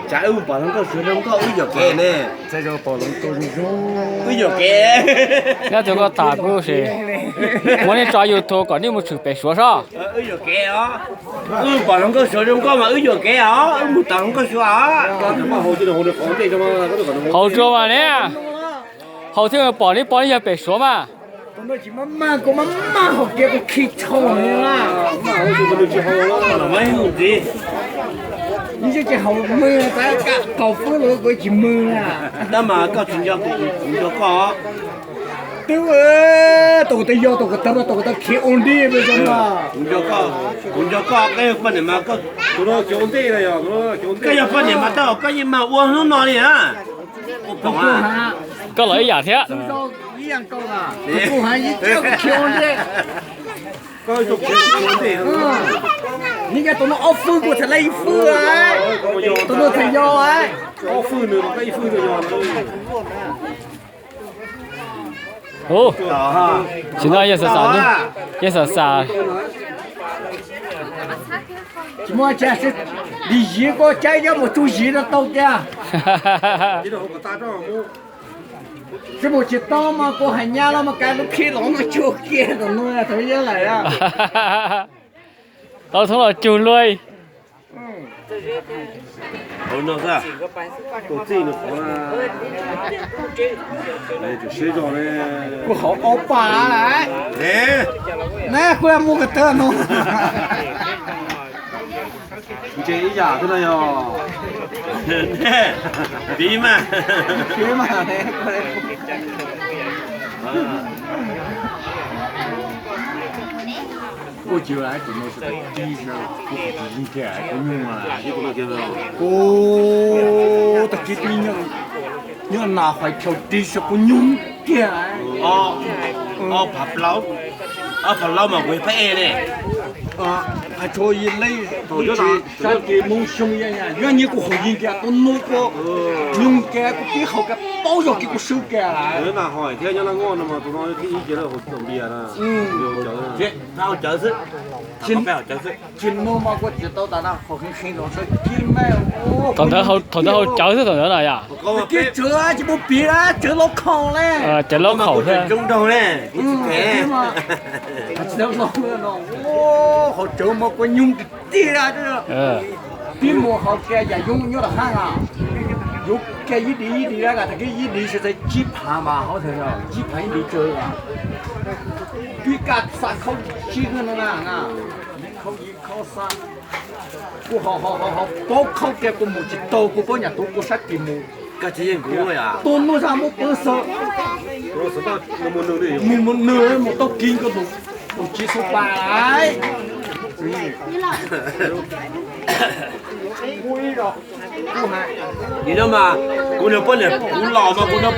Tsam wb mus pom hluas nkauj suav zoo nkauj wb yuam kev ne. Wb yuam kev. Nyob tus koj tham kuv si. Muab nej tso YouTube kom nej mus tshwm pem suav sob. Wb yuam kev os. Wb pom hluas nkauj suav zoo nkauj mas wb yuam kev os, wb mus tom hluas nkauj suav os. Haus rua mas ne. Haus thiab pom nej pom nej yog pem suav mas. Tus no tsis maj maj, kuv maj maj hauv kiag kuv khi tshau na. Neb tsis haus mws, tab kaum fwb los kuv tsis mws na. Tab mas koj tsis nco kuv, kuv nco koj. Twb tus ko taw yog tus ko taw, tus ko taw khiav ua ntej peb zoo na. Kuv nco koj, kuv nco koj, koj yog poj niam mas koj, koj yog poj niam mas tab koj yeej mag ua hnub no li na. Koj los ib yam thiab. Neb cov tus no ob fwb kuv txhais lawv ib fwb, tus no txhais yog. Sim no yeej xav xav, yeej xav xav. Tsis muaj tsav, dim ziv koj caib cov mus tsuj ziv rau tau kiag. Tsis mus tsis tau mas kuv hais nyab los mas kav lub khib los mas tsuj kiag tus no thaum yog lawm. Tau thoob los cug luaj. Kuv hauv ob pas lawm. Neb kuj mus ko taw no. Ntse ib yam thiab no yog. Piv mas. Kuj tsis ua tus no, kuv tsis yeej kiag kuv nyuj. Kuv tag kis twb nyob nas hais chaw ris sab kuv nyuj kiag. Ob phav plaub, ob phav laub mas kuv pab e ne. Hais txhua yim leej, sab kis Hmoob Xyooj yog nyias kuv haus yeej kiag, kuv nug kuv nyuj kiag, kuv pib haus kiag paub zog kiag kuv swb kiag lawm. Thiab nyob laj ngoj no mas tus no thib ib kiag lawm haus cawv na. Tsis nug mas kuv tsis tau tas na, haus heev heev los sawv kiag me. Thaum ntawd haus cawv xwb thaum ntawd na yom. Kiag tsawv tsis muaj piv, tsawv laub khaum le. Tsawv laub khaum xwb. Haus tsawv mas kuv nyuj tiag tiag. Pib mus haus kiag yam yoob nyob rau hab na, yuav kiag ib dim ib dim, tag kis ib dim sawv daws tsib phav mas haus tsib phav ib dim tsawv. Pib kaj xa khaub tsib no na, khaub yim khaub xab. Kuv haus haus haus paub khaub kiag kuv mus tsis tau, kuv paub nyam tus kuv sab kis mus. Tus no zaj muab pawv xwb. Mus mus nws mus tau kis nkaus tus tsis xub pas lawm. Nim no mas kuv nrog poj niam kuv los mas kuv nrog